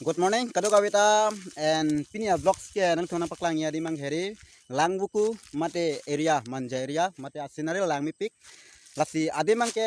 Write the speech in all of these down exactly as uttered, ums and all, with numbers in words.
Good morning, kadokave ta, and pini a-vlogs ke nanglitumphan nangpaklang adim abang ke hedi, Langvoku mate area, Manja area, mate a-scenery langmepik. Lasi adim abang ke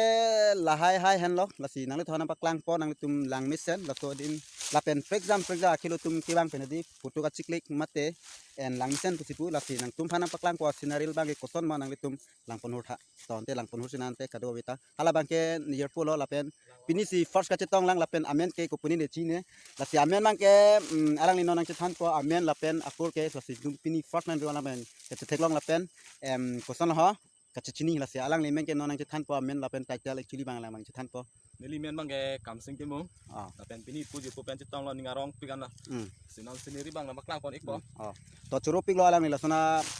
lahai hai henlo, lasi nanglitumphan nangpaklangpo, nanglitum langmesen, laso adim lapen prekjam prekjam akhei atum kevang pen hedi, photo kachiklik mate, and langmesen pusi pu, lasi nangtumphan nangpaklangpo a-scenery abang ke koson ma nanglitum langponhur tha. To ante langponhursi nang ante kadokave ta. Hala abang ke nijor pulo lapen pini si first kachetonglang lapen amen ke kopine ne chine. Lasi amen abang ke, mm, alangli non nangchethanpo amen lapen akur ke, lasi nelitum pini first nangdun alam abang ke chetheklong lapen, em, koson ho kachechini, lasi alangli amen ke non nangchethanpo amen lapen title actually abang alang abang chethanpo. Neli amen abang ke Kamsing Timung. Ah. Lapen pini puji pu pen chetonglo, ning arongpik an la. Hmm. Si non scenery abang nangpaklangpon ikpo. Hmm. Oh. To choro piklo alangli, lason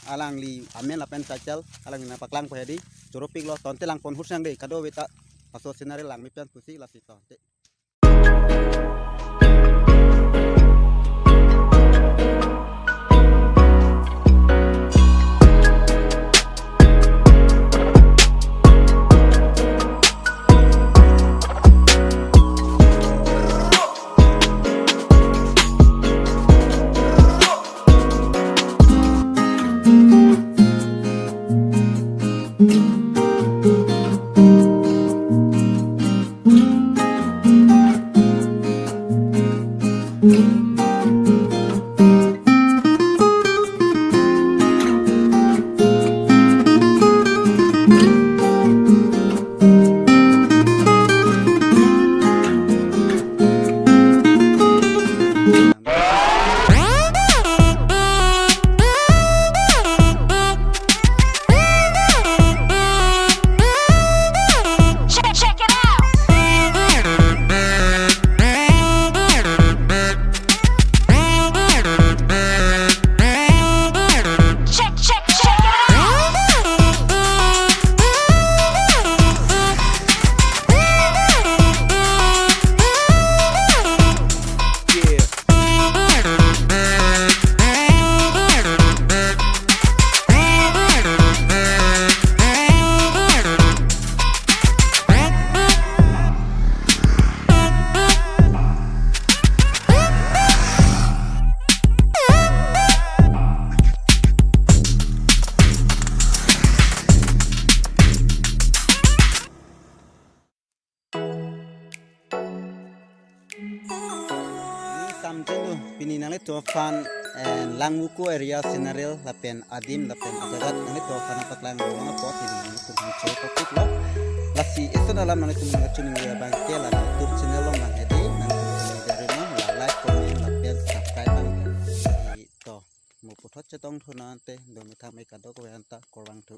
alangli amen lapen title alangli nangpaklangpo hedi. Choro piklo, to ante langponhursi nang dei, kadokave ta laso scenery langme pen pusi, lasi to ante. Check, check it out. Check, check, check it out. Yeah. Ni samjeng do, pini nanglitumphan, eh, Langvoku area scenery lapen adim lapen ajaga nanglitumphan nangpaklang long apot, pini nanglitumphan choro topik lo. Lasi eson alam nanglitum nangkachoningri abang ke la YouTube channel along nang hedi, nangtum channel dari no, la like, comment, lapen subscribe nang. Ito, mo puthot chetongthu nang ante, do methang me kadokave anta, kurvangthu.